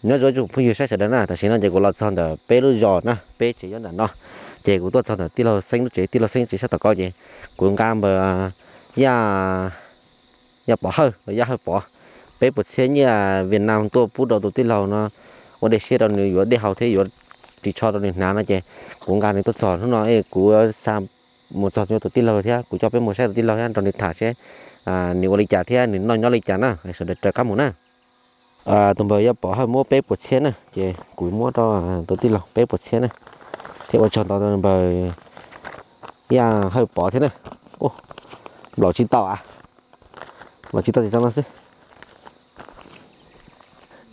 Nyob zoo tsoom phooj ywg saib sawv daws na, tam sim no ces kuv los txog ntawm peb lub zos na, peb tsev nyob ntawm no. Ces kuv tuaj txog ntawm tij laug Xeeb lub tsev, tij laug Xeeb tsev sab tom ko ces kuv nqa npawg Yaj, Yaj Pov Hawj los Yaj Hawj Pov, peb puas txhiab nyiaj Vietnam tuaj pub rau tus tij laug no ua dej siab rau nws yuav dej haus thiab yuav ris tsho rau nws hnav no ces kuv nqa nws tuaj txog hnub no es kuv xa mus txog tus tij laug thiab kuv coj peb mus saib tus tij laug thiab nrog nws tham seb nws ua li cas thiab nws noj nyob li cas na, sawv daws raws qab mus na. Tus npawg Yaj Pov Hawj muab peb puas txhiab na, ces kuv muab rau tus tij laug peb puas txhiab na, thiab ua tsaug ntau npawg Yaj Hawj Pov thiab na. Nplaum tsis tau a, nplaum tsis tau ces tso no xwb.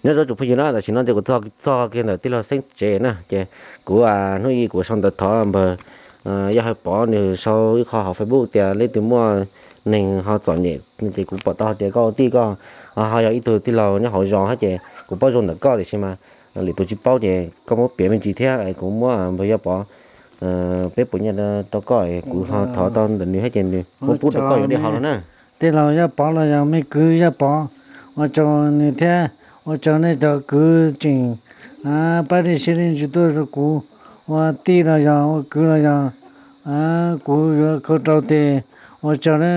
Nyob zoo tsoom phooj ywg na, tam sim no ces kuv txog kiag ntawm tij laug Xeeb tsev na, ces kuv hnub ib kuv sau ntawv thov npawg Yaj Hawj Pov nws sau ib qho hauv Facebook tias leej twg muaj neeg ho txom nyem ces kuv pom tau hais tias koj ua tij koj ho yog ib tug tij laug nyob hauv zos thiab ces kuv paub zoo ntawm koj tiam sis mas lwm tus tsis paub ces koj muab piav me ntsis thiab kuv muab npawg Yaj Pov peb puas nyiaj rau koj, kuv ho thov tau ntawm nws thiab ces nws muab pub rau koj yuav dej haus no na. Tij laug Yaj Pov los yog me kwv Yaj Pov, ua tsaug nws thiab ua tsaug nej cov kwv tseem pab dej siab dej ntsws tuaj rau kuv, ua tij los yog ua kwv los yog kuv yuav khaws rau tes ua tsaug na.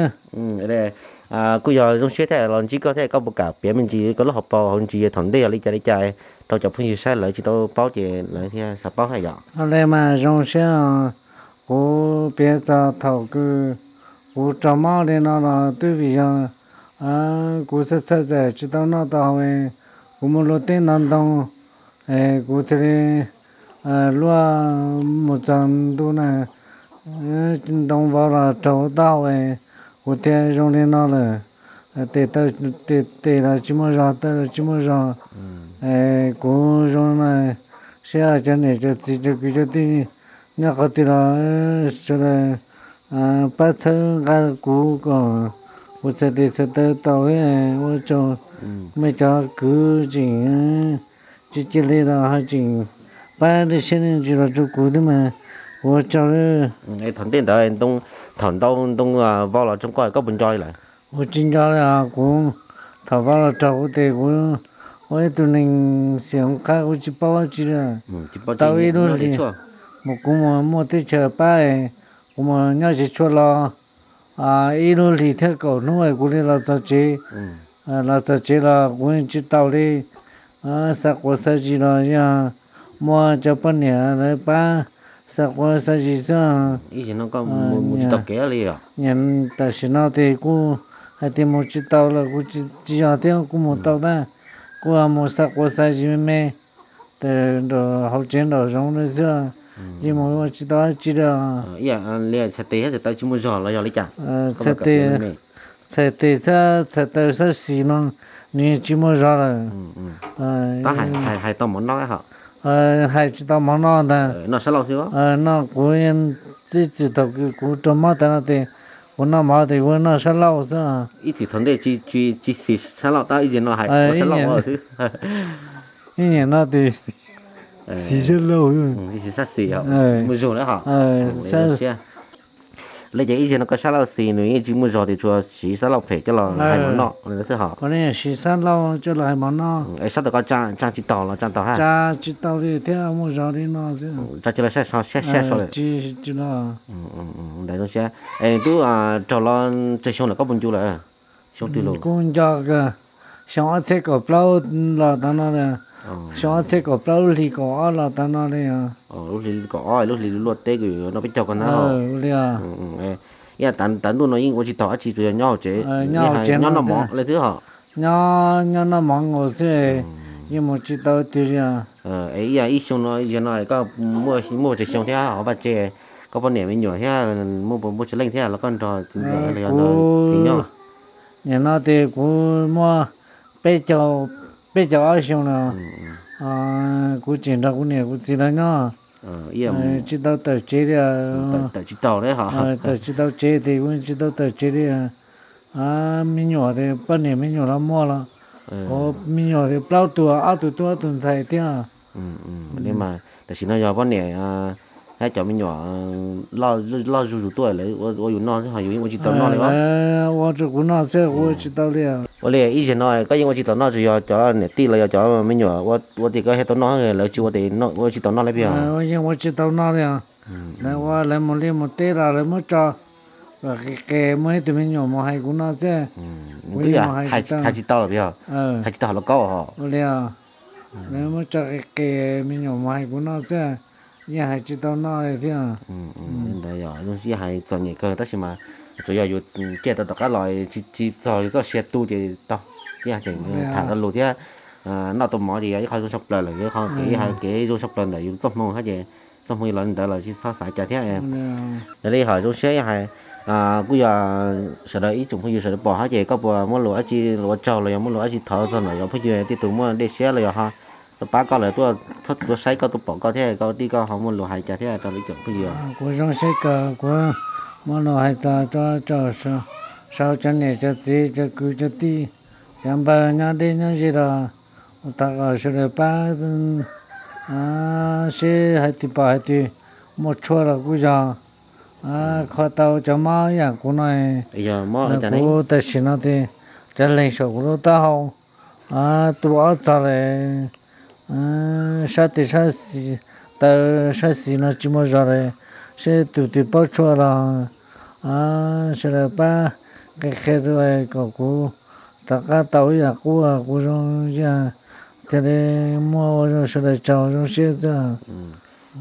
Kuj yog zoo siab thiab los ntsib koj thiab, koj puas kam piav me ntsis koj lub hauv paus hauv ntsis thaum ntej yog li cas li cas rau cov phooj ywg saib lawv tsis tau paub ces lawv thiaj xav paub thiab yom. Li mas zoo siab, kuv piav txog thaum kws kuv raug mob li no los twb vim yog kuv txhawj txhawj txawm tsis tau noj tau haus, kuv mus luaj teb ntov ntoo, kuv thiaj li luaj mus txog ntu na, ntoo vau los raug taub hau, kuv thiaj zoo li no lawm. Tes taw, tes los tsis muaj zog, taw los tsis muaj zog. Kuv zoo no, seb cov niam cov txiv cov kwv cov tij nyob qhov twg los sawv daws pab txhawb nqa kuv kom kuv txhais tes txhais taw tau, ua tsaug mej cov kwv tseem tsis cia li los ho tseem pab dej siab dej ntsws los rau kuv thiab mas kuv ua tsaug. Thaum ntej ntawd, thaum ntau ntoo vau los raug koj, koj puas nco li lawm? Kuv tsis nco li os, kuv thaum vau los raug kuv tes kuv ua ib tug neeg xiam qab kuv tsis paub dab tsi li. Tau ib lub hlis, mus kuv mus muaj teb chaws pab, kuv mus nyob tsev tshuaj los ib lub hlis thiab kaum hnub kuv li los txog tsev. Los txog tsev los kuv tsis tau li xa quav xa zis los yog muaj cov poj niam lawv pab xa quav xa zis xwb. Tam sim no tes kuj hais tias mus tsis tau los kuv tsis yog thiab, kuj mus tau tab, kuj mus xa quav xa zis me me tes nram hauv tsev nram zoov li xwb, yeej mus ua tsis tau dab tsi li. Li txhais tes thiab txhais taw tsis muaj zog los yog li cas? Txhais tes thiab txhais taw sab xis no nws yeej tsis muaj zog lawm. Hais tsis tau mov noj ntag. Noj kuv txij txwm thaum kuv raug mob tas no tes kuv noj mov tes kuv noj sab laug xwb. Ib txwm thaum ntej tsis xis sab laug tab ib zaug no hais sab laug xwb. Ib nyuag no tes xis sab laug, xis sab xis muaj zog na ho. Li ces ib zaug no koj sab laug xis nws yeej tsis muaj zog tes tsuas siv sab laug phem coj los hais mov noj xwb ho. Siv sab laug coj los hais mov noj. Sab tom ko tsa tsis taug los tsa taug ha? Tsa tsis taug li thiab, muaj zog li no xwb. Tsa tsis los saib saib saib so lawm. Ntawd zoo siab. Es nws twb raug los tsawg xyoo lawm, koj puas ncu lawm? Xyoo twg los? Kuv nco xyoo ob txhiab kaum plaub los tav no, xyoo ob txhiab kaum plaub lub hlis kaum ob los tav no li. Lub hlis kaum ob lub hlis luaj teb kws noj peb caug ko na. Ib yam tav ntuj no yeej ua tsis taug dab tsi, tsuas yog nyob hauv tsev, nyob noj mov li xwb ho. Nyob noj mov nkaus xwb, yeej mus tsis tau twg li. Es ib yam ib xyoo no, ib zaug no koj muaj muaj tsawg xyoo thiab ho vaj tse, koj poj niam me nyuam thiab muaj muaj tsis leej thiab los koj nrog txiv ntxawm los yog nrog txiv nyob? Nim no tes kuv muaj peb caug, peb caug ob xyoo no, kuv tseem nrog kuv niam kuv txiv lawv nyob, tsis tau tawm tsev li. Tawm tsis tau tsev tes kuv tsis tau tawm tsev li. Me nyuam tes poj niam me nyuam los muaj los, me nyuam tes plaub tug, ob tug tub ob tug ntxhais thiab. Li mas tam sim no yog poj niam Thiab cov me nyuam loj zuj zus tuaj lawv ua yus noj xwb ho yus yeej ua tsis tau noj li. Lawv ua rau kuv noj xwb, kuv ua tsis tau li. Ua li ib zaug no koj yeej ua tsis tau noj, tsuas yog cov niam tij los yog cov me nyuam ua tias koj thiaj tau noj, lawv tsis ua ces ua tsis tau noj li pig. Yeej ua tsis tau noj li. Lawv ua lawv mus liaj mus teb los lawv muab tso qis qis, muaj ib tug me nyuam mus hais kuv noj xwb. Kuv yeej hais tsis tau los pig, hais tsis tau hauv lub kaub os. Ua li, lawv muab tso qis qis, me nyuam mus hais kuv noj xwb, yeej hais tsis tau noj li thiab. Li ntawd yog yeej hais txom nyem kawg tab sis mas tsuas yog yus caij tau rov qab los tsis txog yus txoj sia tu ces tau, yeej tham tau lus thiab. Noj tau mov ces yog ib qho zoo tshaj plaws lawm, yog qhov kev, yog hais kev zoo tshaj plaws ntawm yus txoj hmoo thiab ces txoj hmoo yus los li ntawd los tsis txhob xav cas thiab. Yog li ho zoo siab hais, kuj yog sawv daws ib tsoom phooj ywg sawv daws pom thiab ces koj puas muaj lus dab tsi ua tsaug los yog muaj lus dab tsi thov txog ntawm cov phooj ywg tej tus muaj dej siab los yog ho tuaj pab koj lawm tuaj txhawb tuaj saib koj tuaj pom koj thiab koj tij koj ho muaj lus hais cas thiab rau ib tsoom phooj ywg. Kuv zoo siab kawg, kuv muaj lus hais txog tso, sau cov niam cov txiv cov kwv cov tij, cov npawg nyob deb nyob ze los thov kom sawv daws pab seb hais tias pom hais tias muaj tshuaj los kuj yog kho tau cov mob yam kuv no, kuv tam sim no ces cov leeg saum kuv lub taub hau tu ob txog lawm, sab tes sab taw sab xis no tsis muaj zog lawm, seb tus twg paub tshuaj los sawv daws pab qhia qhia rau kom kuv rov qab tau ib yam qub kuv zoo yam thiaj li muaj ua rau sawv daws tsaug zoo siab xwb.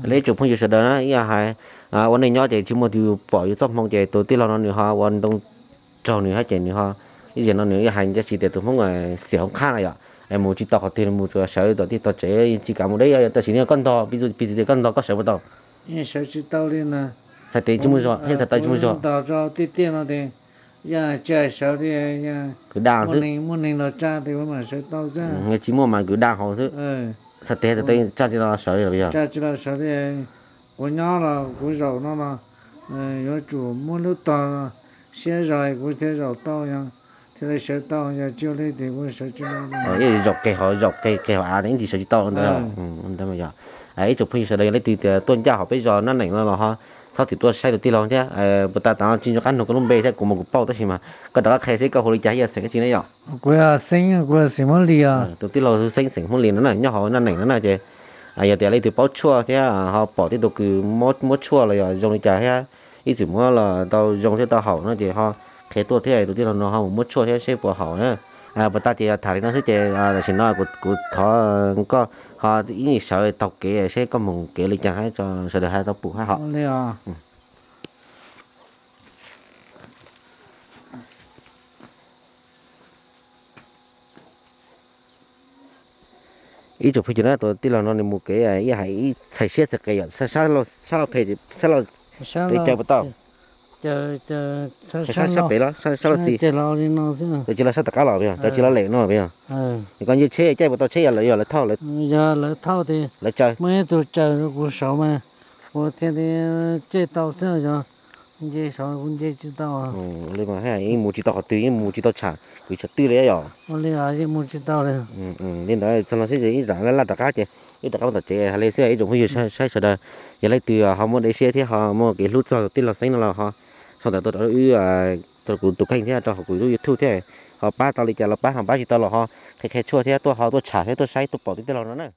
Li ib tsoom phooj ywg sawv daws na, ib yam hais ua neej nyob ces tsis muaj tus pom yus txoj hmoo ces tus tij laug no nws ho ua ntoo raug nws thiab ces nws ho ib zaug no nws ib hais ncaj tsis tias tus Hmoob xiam hauv qhab na yom, es mus tsis tau qhov twg mus tsuas sawv tom tej tog tsev tsis kam mus deb, tam sim no koj ntog, piv txwv tias koj ntog koj sawv puas tau? Sawv tsis tau li na. Txhais tes tsis muaj zog thiab txhais taw tsis muaj zog. Ntog rau tiaj tiaj no ces yog tsis sawv li, kwv da xwb, muaj neeg los tsa tes kuv mam sawv tau xwb. Tsis muaj mas kwv da hauv xwb. Txhais tes txhais taw tsa tsis los sawv li los yog? Tsa tsis los sawv li. Kuv nyob los kuv zaum no los yuav tsum muab lub tog siab zog kuv thiaj zaum tau, thiaj li sawv tau, yog tsis ua li ces kuv sawv tsis tau. Zaum qeg hauv, zaum qeg qeg hauv av ib ntsis sawv tsis tau ntawd. Ib tsoom phooj ywg sawv daws yog leej twg tias tuaj ncaj hauv peb zos Nab Neem no los ho txhob txwm tuaj saib tus tij laug thiab. Puas tas tam no tsis nco qab nug koj lub npe thiab, kuv mas kuv paub tab sis mas koj rov qab qhia seb koj hu li cas thiab yog xeem dab tsi ne yom? Kuv yog Xeeb, kuv yog xeem Hmoob Lis os. Tus tij laug Xeeb xeem Hmoob Lis no na nyob hauv Nab Neem no na ces yog tias leej twg paub tshuaj thiab ho pom tej tus kws muab tshuaj los yog zoo li cas thiab ib txwm muab los tau zoo thiab tau haum no ces ho qhia tuaj thiab tus tij laug no ho mus muab tshuaj thiab seb puas haum na. Puas tas ces yog tham li no xwb ces tam sim no kuv thov koj ho ib nyuag sawv taug kev seb koj mus kev li cas thiab tso sawv daws hais tau pum hab hom. Ib tsoom phooj ywg na, tus tij laug no nws mus kev ib hais ib txhais siab txhais qe yom, sab laug phem, sab laug pem caw puas tau? Sab pem los sab laug xis? Ces los sab tom qab los yog cov tsis los lem no yog? Koj nce tsheb caij puas tau tsheb yog lawv thauj, lawv tsaws? Muaj ib tug tsaws rau kuv saud mas kuv thiaj li caij tau xwb, yog nce saud kuv nce tsis tau. Li mas yeej mus tsis tau qhov twg, yeej mus tsis tau tsham kwv tsham twg li yom? Ua li yeej mus tsis tau li. Li ntawd txog no xwb ces ib zam laj laj rov qab ces wb rov qab mus tom tsev hais li xwb ib tsoom phooj ywg saib sawv daws. Yog leej twg ho muaj dej siab thiab ho muaj kev hlub txog tus tij laug Xeeb no los ho sau ntawv tuaj rau wb, rau kuv tus kheej thiab rau hauv kuv lub YouTube thiab, ho pab tau li cas los pab, ho pab tsis tau los ho qhia qhia tshuaj thiab tuaj ho tuaj tsham thiab tuaj saib tuaj pom tus tij laug no na.